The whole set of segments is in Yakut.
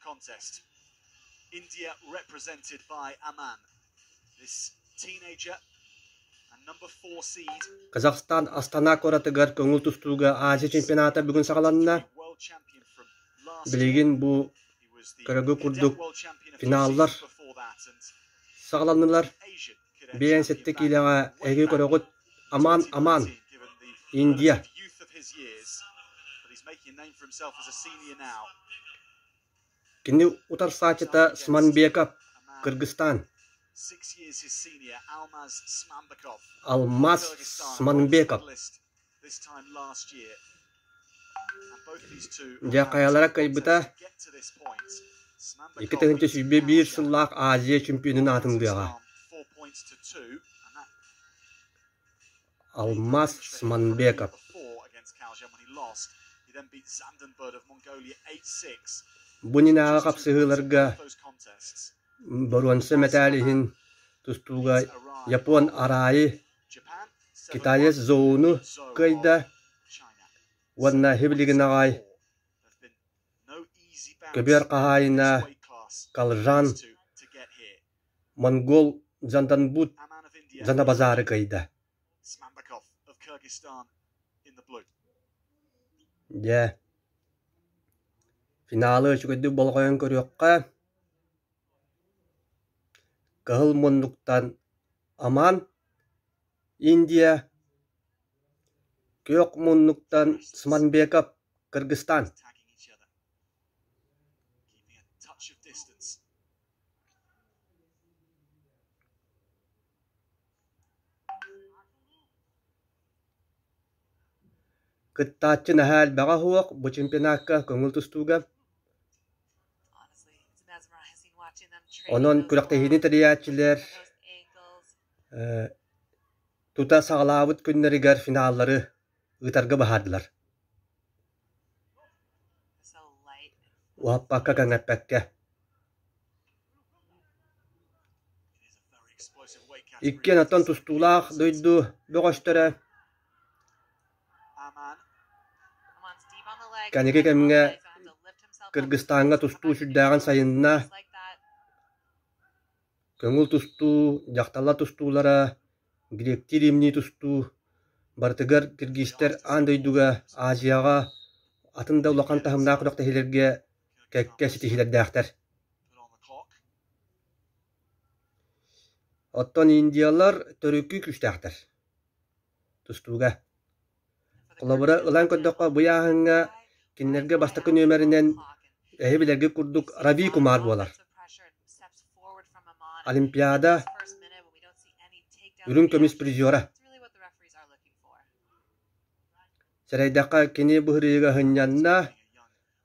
Contest. India represented by Aman. This teenager and number four seed. Казахстан Астана куоратыгар көҥүл тустууга Азия чемпионата бүгүн саҕаланна. Билигин бу көрөгү курдук финаллар саҕаланнылар. Биэн сэттэ киилэҕэ эһиги көрөҕүт Аман Аман, Индия. Кини утарсааччыта Сманбеков, Кыргызстан. Алмаз Сманбеков. Дьэ хайалара кыайбыта 2021 сыллаах Азия чемпионун аатын ылыаҕа. Алмаз Сманбеков. Бу иннинээҕи хапсыһыыларга боруонса мэтээл иһин тустууга Япон Араи Китаец Зоуну кыайда уонна сибилигин аҕай көбүөр хаһаайына Калжан Монгол Занданбут Занабазары кыайда. Дьэ, финалы үчүгэйдик болҕойон көрүөххэ. Кыһыл муннуктан Аман, Индия, Күөх муннуктан Сманбеков, Кыргызстан. Кыттааччы наһаа элбэҕэ суох бу чемпионакка көҥүл тустууга. Онон күрэхтэһиини тэрийээччилэр тута саҕалаабыт күннэригэр финаллары ыытарга быһаардылар. Уһаппакка кэҥэппэккэ. Иккиэн оттон тустуулаах дойду бөҕөстөрө Кэнники кэмҥэ Кыргызстаҥҥа тустуу сүрдээҕин сайынна. Көҥүл тустуу, дьахталлар тустуулара, гректии римнии тустуу барытыгар киргизтэр аан дойдуга, Азияҕа, атын да улахан таһымнаах күрэхтэһиилэргэ кэккэ ситиһиилэрдээхтэр. Оттон индиялар төрүкү күүстээхтэр тустууга. Холобура, ылан көрдөххө, бу ыйааһыҥҥа кинилэргэ бастакы нүөмэринэн эһи билэргит курдук Рави Кумар буолар. Олимпиада үрүҥ көмүс призера. Сэрэйдэххэ, кини быһырыыга сынньанна,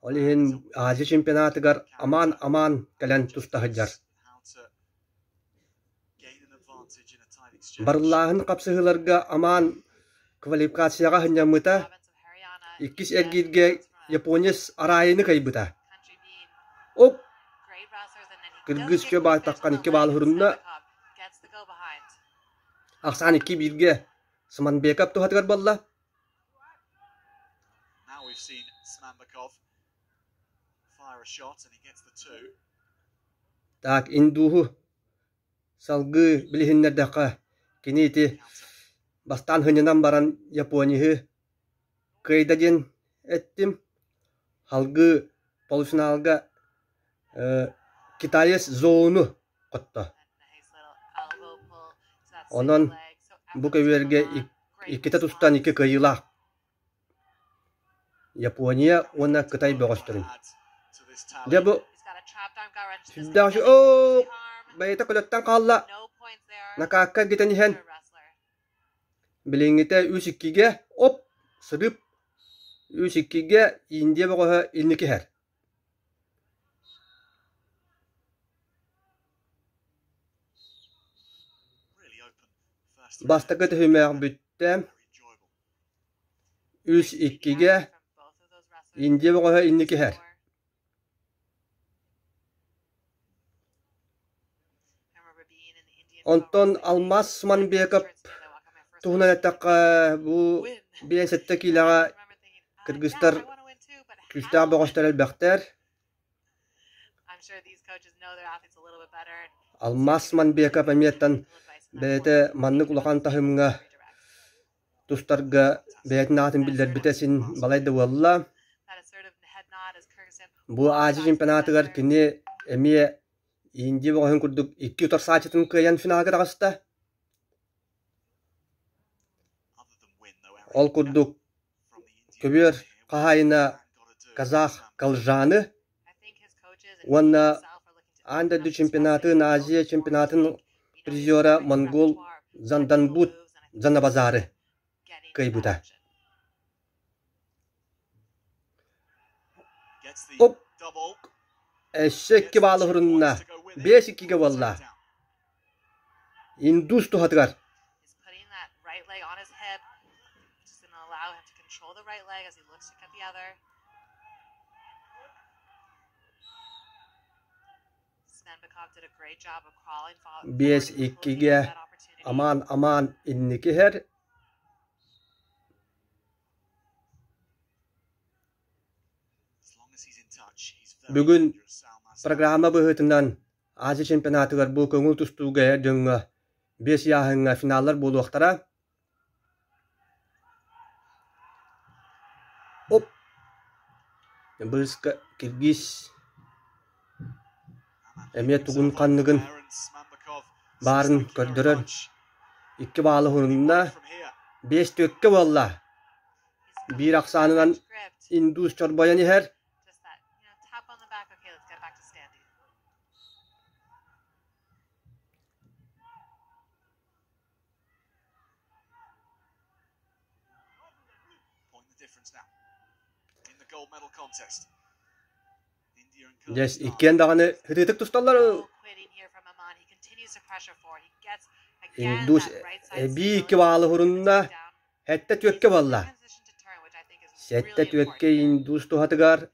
ол иһин Азия чемпионатыгар амаан-амаан кэлэн туста сылдьар. Барыллааһын хапсыһыыларга Амаан квалификацияҕа сынньаммыта, иккис эргииргэ японец Араайыны кыайбыта. Оп! Кыргыз чө баайтаххан икки баалы сурунна. Ахсаан икки бииргэ Сманбеков туһатыгар буолла. Так, индуһу Салгыы билиһиннэрдэххэ, кини ити бастаан сынньанан баран Япониһы кыайда диэн эттим. Салгыы полуфиналга китаец Зоуну хотто. Онон бу көбүөргэ иккитэ тустан икки кыайыылаах Япония уонна Кытай бөҕөстөрүн. Дьэ бу сүрдээх оо бэйэтэ көлөттөн хаалла. Накаакка эргитэн иһэн билиҥҥитэ үс иккигэ оп сырып үс иккигэ Индия бөҕөһө инники иһэр. Бастакы түһүмэх бүттэ. Үс иккигэ Индия бөҕөһө инники иһэр. Онтон Алмаз Сманбеков туһунан эттэххэ, бу 57 киилэҕэ кыргызтар күүстээх бөҕөстөр элбэхтэр. Алмаас Манбеков эмиэттэн бэйэтэ маннык улахан таһымҥа тустарга бэйэтин аатын биллэрбитэ син балайда буолла. Бу Азия чемпионатыгар кини эмиэ Индия бөҕөһүн курдук икки утарсааччытын кыайан финалга таҕыста. Ол курдук көбүөр хаһаайына казах Калжаны уонна аан дойду чемпионатын, Азия чемпионатын призера монгол Занданбут Занабазары кыайбыта. Оп! Өссө икки баалы уһурунна. Биэс иккигэ буолла. Индус туһатыгар. Биэс иккигэ амаан-амаан инники иһэр. Бүгүн программа быһыытынан Азия чемпионатыгар бу көҥүл тустууга эр дьоҥҥо биэс ыйааһыҥҥа финаллар буолуохтара. Оп! Быыска киргиз эмиэ тугун-ханныгын баарын көрдөрөн икки баалы уһунна, биэс түөккэ буолла. Биир ахсаанынан индус чорбойон иһэр. Дьэ, иккиэн даҕаны сытыытык тусталлар. Индус эбии икки баалы уһурунна, сэттэ түөккэ буолла. Сэттэ түөккэ индус туһатыгар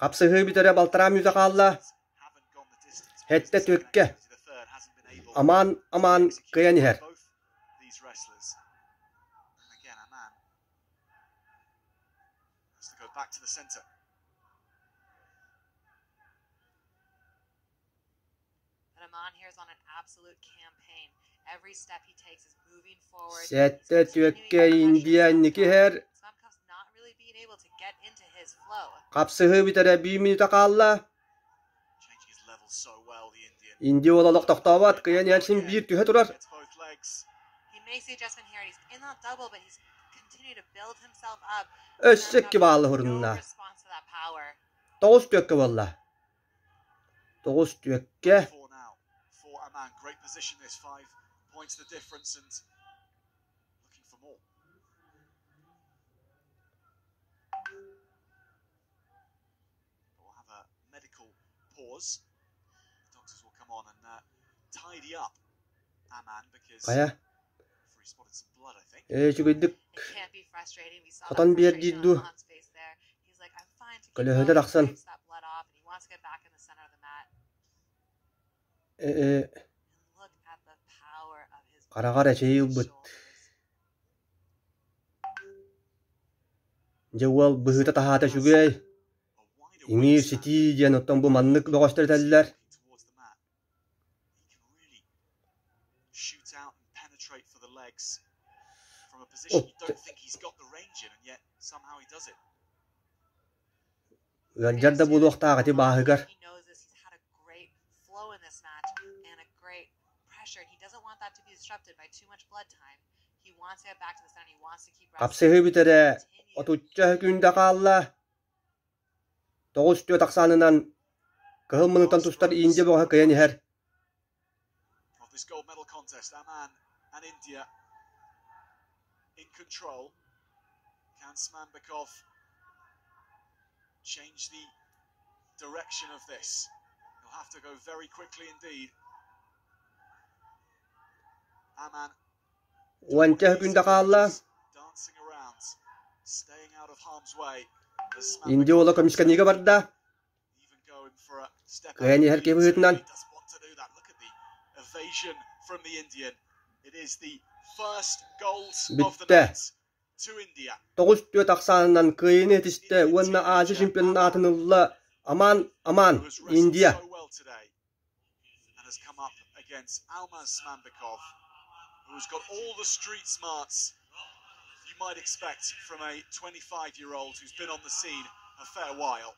хапсыһыы бүтэрэ балтараа мүнүүтэ хаалла. Сэттэ түөккэ амаан амаан кыайан иһэр. Сэттэ түөккэ Индия инники иһэр. Хапсыһыы бүтэрэ биир мүнүүтэ хаалла. Индия уола олох тохтообот, кыайан иһэн син биир түһэ турар. Өссө икки баалы уһурунна. Тоҕус түөккэ буолла. Тоҕус түөккэ. Хайа, ээ үчүгэйдик хотон биэр диир дуу, көлөһөтө тахсан ээ хараҕар эчэйии ылбыт. Дьэ уол быһыыта-таһаата үчүгэй, иҥиир-ситии диэн оттон бу маннык бөҕөстөр этэллэр. Ыалдьар да буолуохтаах ити бааһыгар. Хапсыһыы бүтэрэ отучча күндэ хаалла. Тоҕус түөрт ахсаанынан кыһыл муннуктан тустар Индия бөҕөһө кыайан иһэр. Уонча күндэ хаалла. Индия уола көмүскэниигэ барда. Кыайан иһэр киһи быһыытынан бүттэ. 9-4 ахсаанынан кыайыыны ситистэ уонна Азия чемпионун аатын ылла Аман Аман, Индия. And has come up against Almaz Smambekov, who's got all the street smarts you might expect from a 25-year-old who's been on the scene a fair while.